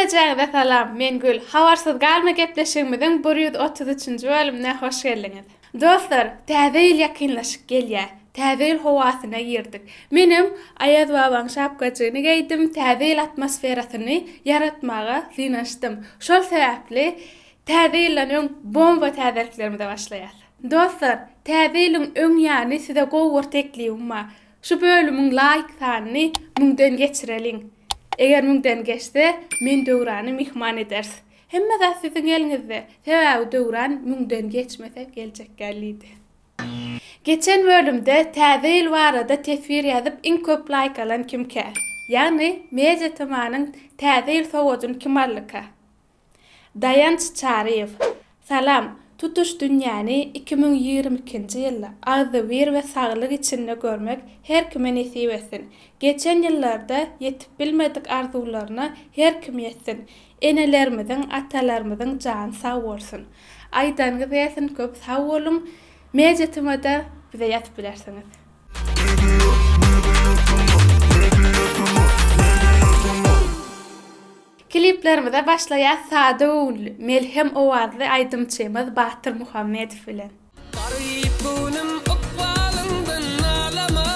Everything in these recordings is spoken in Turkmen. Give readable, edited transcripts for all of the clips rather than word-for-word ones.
Hemmejaňyza salam, men Gül. Habarsyz galma gepleşigimiziň 133-nji bölümine hoş geldiňiz. Dostlar, täze ýyl ýakynlaşyp gelýär. Täze ýyl howasyna girdik. Menem Aýaz babaň şapkajygyny geýdim, täze ýyl atmosferasyny ýaratmaga synanyşdym. Şol sebäpli täze ýyldan öň bomba täzeliklerimize başlaýas. Dostlar, täze ýylyň öň ýany size gowy bir teklibim bar. Şu bölümiň laýk sanyny müňden geçireliň. Eger müňden geçse, men Döwrany myhman ederis. Hemme zat siziň eliňizde. Sebäbi Döwran müňden geçmese geljek däl diýdi. Geçen bölümde täze ýyl barada teswir ýazyp iň köp laýk alan kimkä? Ýagny Media TManyň täze ýyl sowgadyny kim aldyka? Daýanç Çaryýew, Salam, tutuş dünýäni 2022-nji ýylda agzybir we saglyk içinde görmek her kime nesip etsin. Geçen ýyllarda ýetip bilmedik arzuwlaryna her kim ýetsin. Enelerimiziň, atalarymyzyň jany sag bolsun. Aýdanyňyz gelsin köp sag boluň. Media tmda bize ýazyp bilersiňiz. Kliplerimize başlaýas sada göwünli, melhem owazly aýdymçymyz Batyr Muhammedow bilen. Garyp göwnüm ykbalyňdan nalama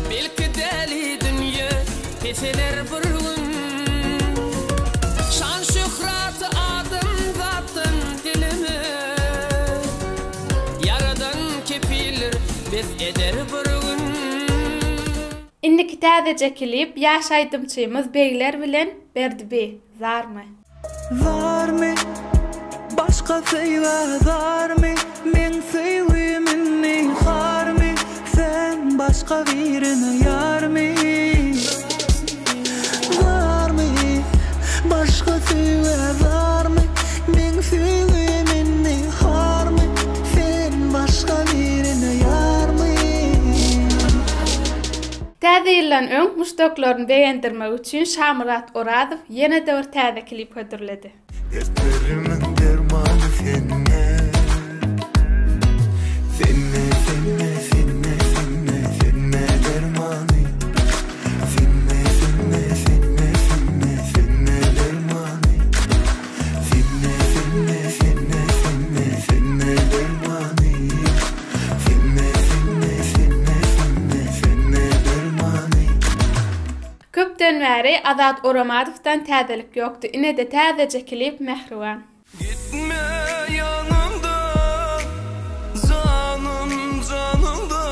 Belki däli dünýe peseler bir gün Şan-şöhraty adamzatdan dileme Ýaradan kepildir bes eder bir gün. Indiki täzeje klip ýaş aýdymçymyz Begler bilen Berdi Zarmy? Zarmy? Başga söýgä zarmy? Meň söýgüm indi harmy? Sen başga birine ýarmy? Zarmy? Başga söýgä zarmy? Meň söýgüm indi harmy? Sen başga birine ýarmy? Täze ýyldan öň muşdaklaryny begendirmek üçin Şamyrat Orazow ýene-de bir täze klip hödürledi. Dertlerimiň dermany sende Sende sende sende sende sende dermany Sende sende sende sende sende dermany Sende sende sende sende sende dermany Sende sende sende sende sende dermany. Köpden bäri Azat Oramadowdan täzelik ýokdy inede täzeje klip Mähriban. Gitme ýanymdan janym janyňda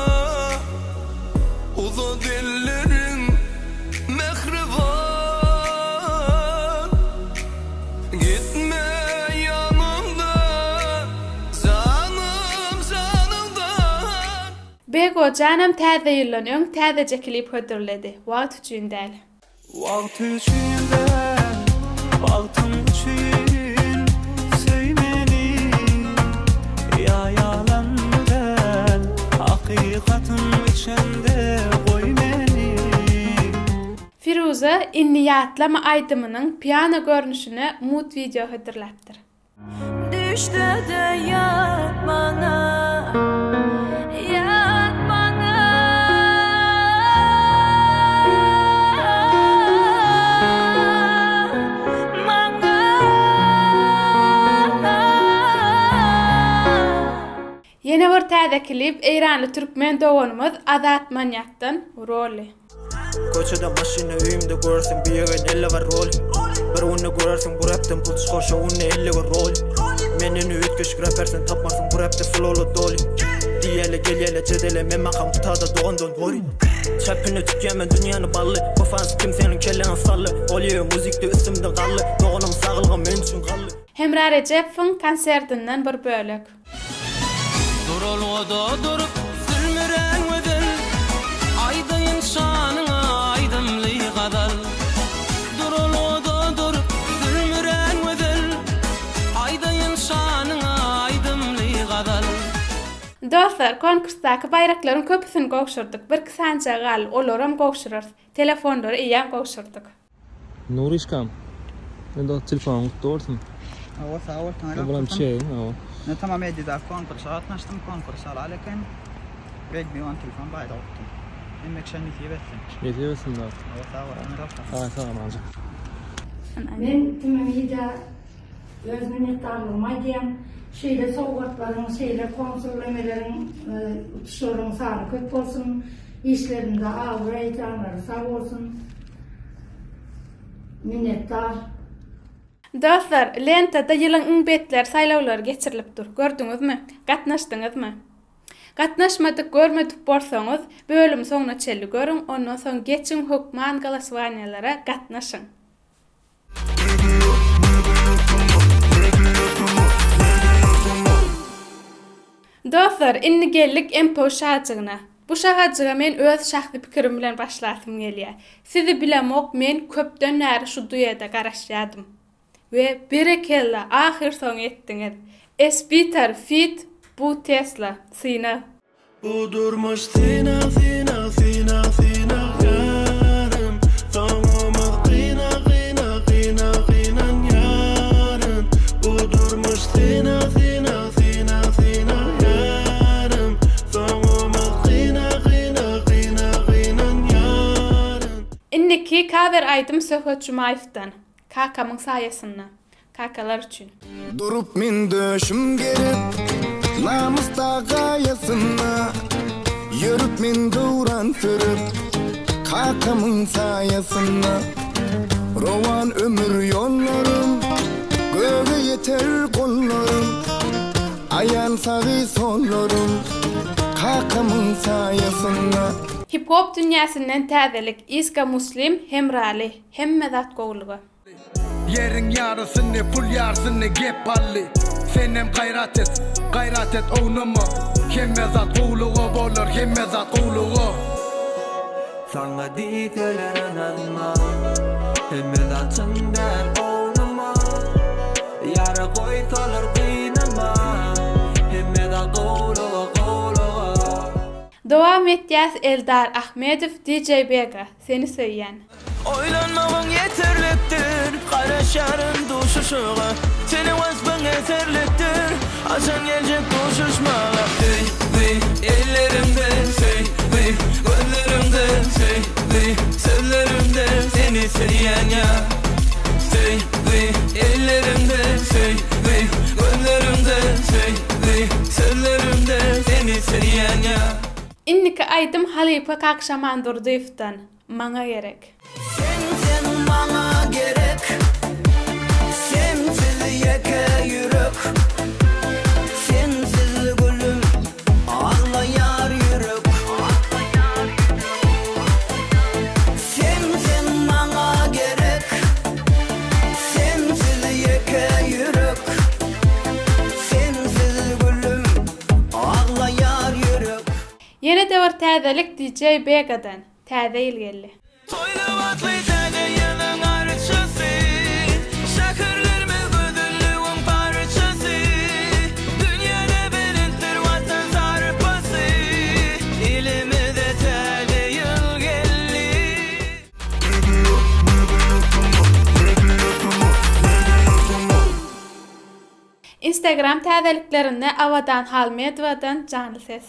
Uzat elleriň mähriban Gitme ýanymdan janym janyňdan. Bego janam täze ýyldan öň täzeje klip hödürledi. Wagt üçin däl. Wagt üçin däl, bagtym üçin söý meni Ýa ýalan däl, hakykatyň içinde goý meni. Firuza Indi ýatlama aýdymynyň piano görnüşine mut wideo hödürläpdir. Düşde-de ýat maňa, ýat maňa. Maňa. Ýene bir täze klip eýranly türkmen doganymyz Azat Manýakdan Rolly. Köçede maşynda öýümde görersiň bu ýegen elle bar roli Bir günde görersiň bu rapden pul çykar şo günde elle gör roli Menden üýtgeşik raper sen tapmarsyň bu rapde flowla doly Diýeli gelýele jedele men makam tutada dogandan dori Çepine tükýän men dünýäni bally Bu fans kim seniň kelläňe sally Ol ýege muzikde üstümde gally Doganym saglygy men üçin gally. Hemra Rejepowyň konsertinden bir bölek. Duralgada durup sülmüren gözel, Aýdaýyn şanyňa aýdymly gazal. Duralgada durup sülmüren gözel, Aýdaýyn şanyňa aýdymly gazal. Dostlar, konkursdaky baýraklaryň köpüsini gowşurdyk. Birki sanjagy galdy, olaram gowşurarys. Telefonlary eýýäm gowşurdyk. Nurişkam. Indi o telefonyň gutly bolsun. Hawa, sag bol, taňry Bulam çeýiň, hawa. Men tamam Mediada konkursa gatnaşdym, konkurs halal eken. Redmi 10 telefon baýdak utdum. Hemme kişä nesip etsin. Nesip etsin dost. Hawa, sag bol, taňry ýalkasyn. Sag, sag ol. Men Tüme Media öz minnetdarlygymy aýdýan. Şeýle sowgatlaryň, şeýle konsullemeleriň, utuşlaryň sany köp bolsun. Işlerinde abraý, janlary sag bolsun. Minnetdar. Dostlar, lentada ýylyň iň betler saýlawlary geçirilip dur. Gördüňizmi? Gatnaşdyňyzmy? Gatnaşmadyk, görmedik bolsaňyz, bölümi soňuna çenli görüň, ondan soň geçiň hökman golosowaniýalara gatnaşyň. Dostlar, indi geldik MPU şajygyna. Bu şagajyga men öz şahsy pikirim bilen başlasym gelýär. Sizi bilemok, men köpden bäri şu duede garaşýadym. We berekella ahyr soňy etdiňiz. Esbitar feat Bu Tesla, synag. Bu durmuş synag synag synag synag ýarym Soňumyz gyna gyna gyna gynan ýaryn Bu durmuş synag synag synag synag ýarym Soňumyz gyna gyna gyna gynan ýaryn. Indiki cover aýdym Söhbet Jumaýewden. Kakamyň saýasynda. Kakalar üçin. Durup men döşüm gerip, Namys dag gaýasynda. Ýörüp men döwran sürüp, Kakamyň saýasynda. Rowan ömür ýollarym, Göge ýeter gollarym. Aýan sagy sollarym, Kakamyň saýasynda. Hip-hop dünýäsinden täzelik Iska Muslim Hemraly. Hemme zat gowulyga. Ýeriň ýarysyny pul ýarsyny gep aldy Senem gaýrat et gaýrat et ownama Hemme zat gowluga bolar hemme zat gowluga. Saňa diýseler ynanma Hemme zat çyn däl ownama Ýara goýsalar gynanma Hemme zat gowluga gowluga. Dowam etýäs Eldar Ahmedow DJ Bega Seni söýýän. Oýlanmagyň ýeterlikdir, Garaşaryn duşuşyga. Seniň waspyň eserlikdir, Haçan geljek duşuşmaga. Söýgi ellerimde, söýgi gözlerimde, söýgi sözlerimde seni söýýän ýar. Söýgi ellerimde, söýgi gözlerimde, söýgi sözlerimde seni söýýän ýar. Indiki aýdym halypa Kakşaman Durdyýewden, Maňa gerek. Sen sen maňa gerek Sensiz ýeke ýürek Sensiz gülüm aglaýar ýürek Sen sen maňa gerek Sensiz ýeke ýürek Sensiz gülüm aglaýar ýürek. Ýene-de bir täzelik DJ Begadan. Täze ýyl geldi. Toý lybasly täze ýylyň arçasy, Şäherlerimiz gözelligiň parçasy, Dünýäde belentdir Watan sarpasy, Ilimize täze ýyl geldi. Instagram täzeliklerinde Abadan Halmedowadan janly ses.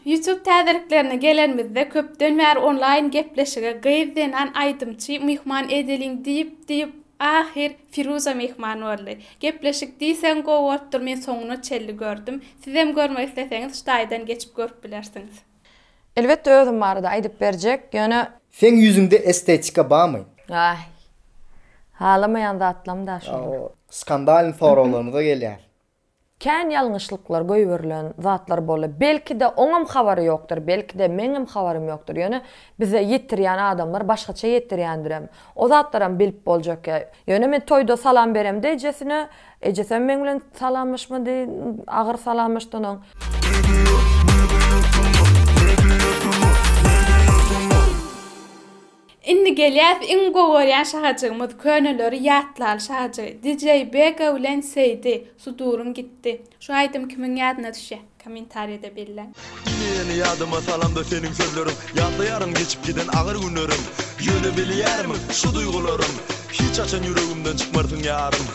Youtube täzeliklerine gelenimizde köpden bäri onlaýn gepleşige gyz zenan aýdymçy myhman edeliň diýip diýip ahyr Firuza myhman boldy. Gepleşik diýseň gowy bolupdyr men soňuna çelli gördüm. Sizem görmek isleseňiz şu taýdan geçip görüp bilersiňiz. Elbetde özüm barada aýdyp berjek, ýöne. Seň ýüzüňde estetika bamy? Aý. Halamaýan zatlam da şolar. Skandalny soraglarymyza gelýäs. Kän ýalňyşlyklar goýberilen zatlar boldy. Belki-de oňam habary ýokdur, belki-de meňem habarym ýokdur. Ýöne bize ýetirýän adamlar başgaça ýetirýändirem. O zatlaram bilip boljak ýa. Ýöne men toýda salam beremde ejesine, ejesem meň bilen salamlaşmady, agyr salamlaşdy onuň. Indi gelýäs iň gowy görýän şagajygymyz köneleri ýatlaly şagajygy DJ Bega bilen Seýdi suduryň gitdi. Şu aýdym kimiň ýadyna düşýä? Kommentariýada belläň. Ine ýene ýadyma salamda seniň sözleriň Ýatlaýaryn geçip giden agyr günlerim Ýöne bilýärmiň şu duýgularym Hiç haçan ýüregimden çykmarsyň ýarym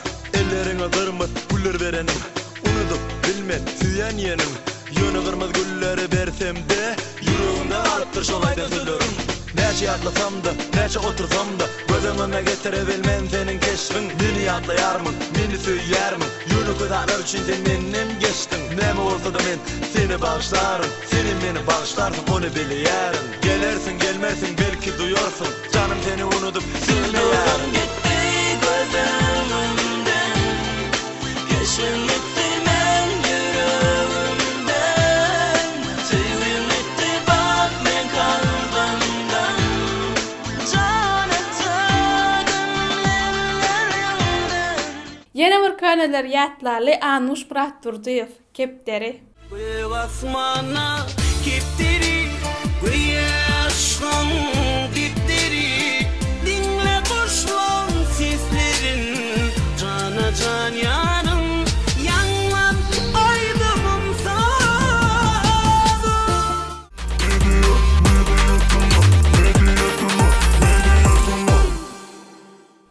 Elleriňe gyrmyz güller berenim Unudyp bilmen söýen ýenim Ýöne gyrmyz gülleri bersemde Ýüregimde galypdyr şol aýdan sözleriň Näçe ýatlasamda, näçe otursamda Göz öňüme getirebilmen seniň keşbiň Meni ýatlaýarmyň, meni söýýärmiň Ýönekeý zatlar üçin sen menden geçdiň Näme bolsada men seni bagyşlaryn Senem meni bagyşlarsyň ony bilýärin Gelersiň gelmersiň belki duýarsyň Janym seni unudyp bilmeýärin. Gitdi göz öňümden Keşbiň gitdi meň ýüregimden Söýgüň gitdi bak meň kalbymdan Jana dadym elleriňden. Ýene bir köneleri ýatlaly Anuş Myratdurdyýew, Kepderi. Gök asmanda kepderi, Göýä yşgyň depderi, Diňle guşlaň seslerin, Jana jan ýarym, Ýaňlan aýdymym sazym.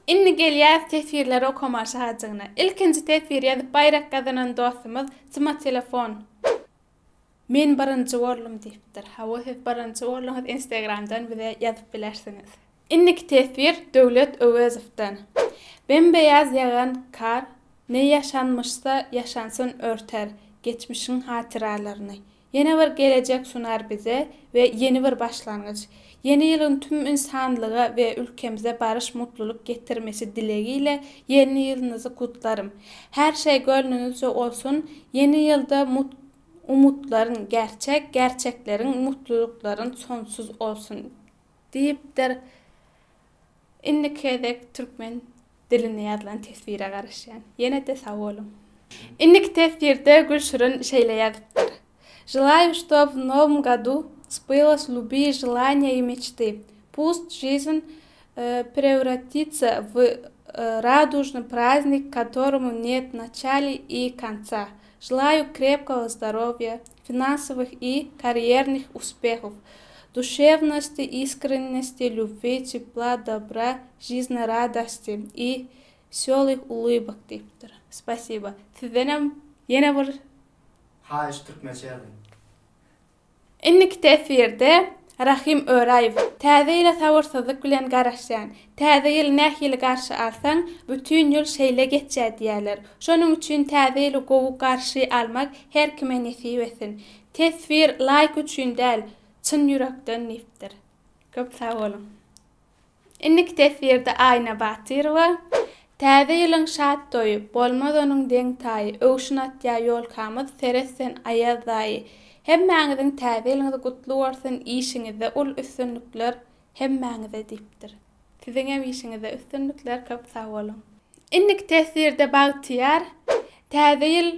Indi gelýäs teswirleri okama şahajygyna. Ilkinji teswir ýazyp baýrak gazanan dostumyz Tma telefon. Men birinji boldum diýipdir. Hawa siz birinji bolduňyz instagramdan bize ýazyp bilersiňiz. Indiki teswir Döwlet Öwezowdan. Bem-beýaz ýagan kar ne ýaşanmyşsa ýaşansyn örter geçmişiň hatyralaryny. Ýene bir gelejek sunar bize we ýeni bir başlangyç. Ýeni ýylyň tüm ynsanlyga we ülkemize baryş mutlulyk getirmesi dilegiyle ýeni ýylynyzy kutlarym. Her şey gönlünizce olsun ýeni ýylda mut umutlaryn gerçek gerçekleriň mutlulyklaryň sonsuz olsun diýipdir. Indiki gezek türkmen dilinde ýazylan teswire garaşýan. Ýene-de sag boluň. Indiki teswirde Gülşirin şeýle ýazypdyr. Желаю, чтоб в новом году сбылось любые желания и мечты. Пусть жизнь превратится в радужный праздник, которому нет начала и конца. Желаю крепкого здоровья, финансовых и карьерных успехов, душевности, искренности, любви, тепла, добра, жизнерадости и веселых улыбок diýipdir. Spasiba. Sizdenem ýene bir Haýyş türkmençe ýazyň. Indiki teswirde Rahym Öraýew, Täze ýyla sabyrsyzlyk bilen garaşýan. Täze ýyly nähili garşy alsaň, bütin ýyl şeýle geçýär diýýärler. Şonuň üçin täze ýyly gowy garşy almak her kime nesip etsin. Teswir laýk üçin däl, çyn ýürekden diýipdir. Köp sag boluň. Indiki teswirde Aýna Batyrowa, Täze ýylyň şat toýy, bolmaz onuň deň-taýy, öwşün atýar ýolkamyz, seret sen Aýaz daýy. Hemmäňiziň täze ýylyňyz gutly bolsun, işiňizde uly üstünlikler hemmäňize diýipdir. Siziňem işiňizde üstünlikler köp sag boluň. Indiki teswirde Bagtyýar, Täze ýyl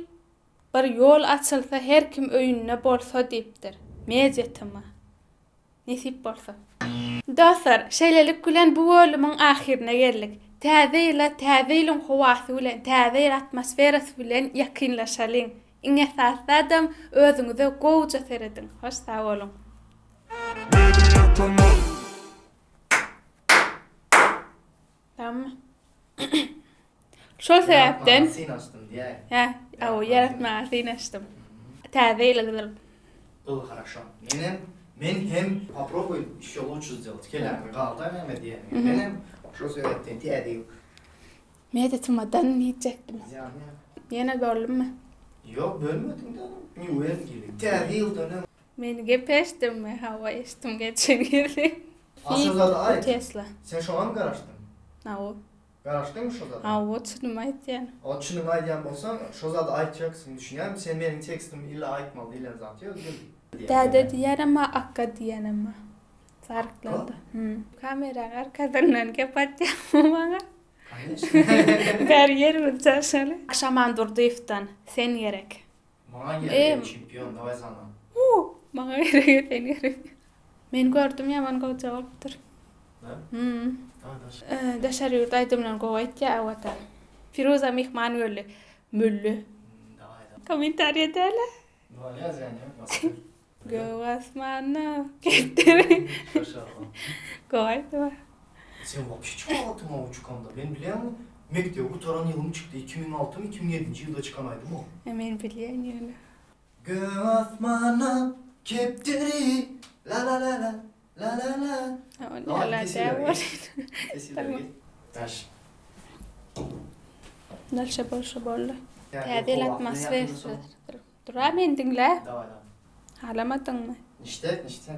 bir ýol açylsa her kim öýünde bolsa diýipdir. Media tm. Nesip bolsa. Dostlar, şeýlelik bilen bu bölümiň ahyryna geldik. Täze ýyla täze ýylyň howasy bilen, täze ýyl atmosferasy bilen ýakynlaşalyň. Iň esasy zadam özüňize gowuja serediň. Hoş sag boluň. Tamam. Şol sebäpden Ýaratmaga synanyşdym diýäý. Hä, aw, ýaratmaga synanyşdym. Täze ýyla gyzylyp. Bylo хорошо. Menem, men hem popробуй еще лучше сделать. Kellämde galdy näme diýeniňe. Menem şol sebäpden täze ýyl. Media tmadan diýjekdim. Ýa-ýa. Ýene böldümmi? Ýok, bölmediň-de. Ne uwerен gibi. Täze ýyldan öň. Men gep eşitdimmi? Hawa, eşitdim geçen gezek. A şo zady aýt. Tesla. Sen şoňamy garaşdyň? Hawa. Garaşdyňmy şo zada? Hawa, çynymy aýtýan. O çynyňy aýdýan bolsaň, şo zady aýtjaksyň, düşünýäňmi? Sen meniň tekstimi illa aýtmaly diýlen zat ýok. Däde diýýänem bar, akga diýýänem bar. Saryklarda. Kameraň arkasyndan gep atýaňmy maňa? Koneçno. Bäri ýerimizi çalşaly. Şaman Durdyýewden, Sen gerek. Maňa gerek çempion daway zanow. Huu maňa gerek sen gerek. Men gördüm ýaman gowja bolupdyr. Hum. Daşary ýurt aýdymlaryny gowy aýtýa Awatan. Firuza myhman geldi. Mülli. Kommentariýa däl-ä. Bolýar ýa ýok. Gök asmanda kepderi. Gowy aýtdy. Sen wapşe çykaýatyň o çykanda. Men bilýän mekdebi gutaran ýylym çykdy. 2006 my 2007-nji ýylda çykan aýdym o. E men bilýän ýöne. Gök asmanda kepderi la la la la la la la. La la Tamam. Daş. Dalşa bolşa boldy. Täze ýyl atmosferasy. Dura meni diňle. Daway daway. Halamadyňmy? Niştek niştek.